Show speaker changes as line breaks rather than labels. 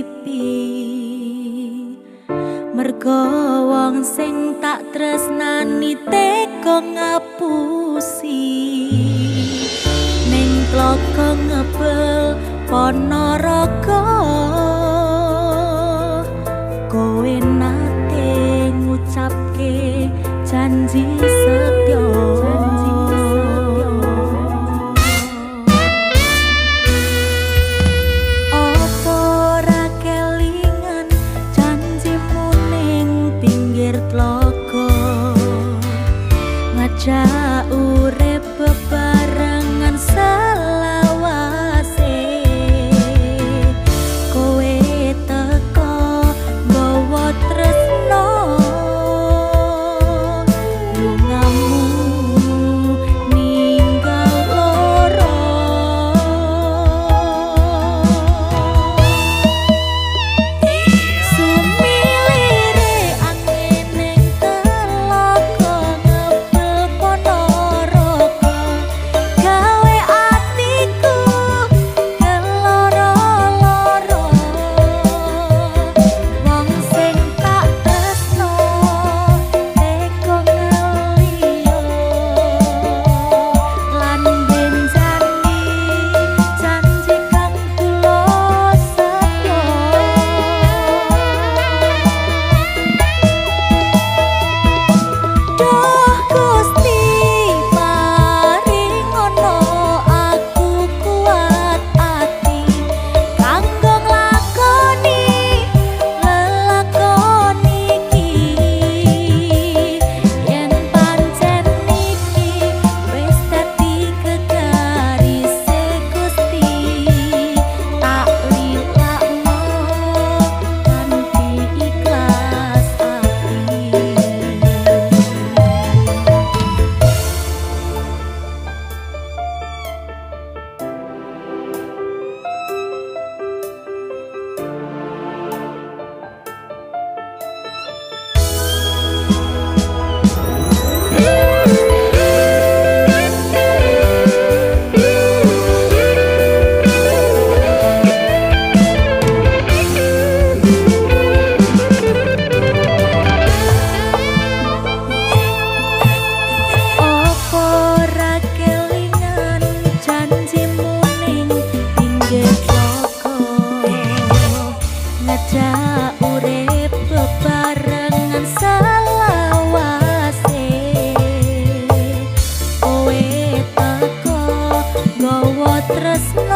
sepi, mergo wong sing tak tresnani tega ngapusi. Ning tlaga ngebel Ponorogo, kowe nate ngucapke janji setya. Apa ora kelingan janjimu ning pinggir tlaga, ngajak urip bebarengan selawase. Kowe teko nggawa tresno, lungamu ninggal loro. Sumilire angin ning telaga ngebel Ponorogo, gawe atiku keloro-loro. Wong sing tak tresno tega ngeliyo, lan benjani janji kang tulus setya. Duh Gusti paringono aku kuat ati kanggo nglakoni lelakon iki. Yen pancen iki wis dadi kegarise Gusti, tak lilakno kanthi ikhlas ati. Apa ora kelingan janjimu ning pinggir tlaga, ngajak urip bebarengan selawase. Kowe teko nggawa tresno,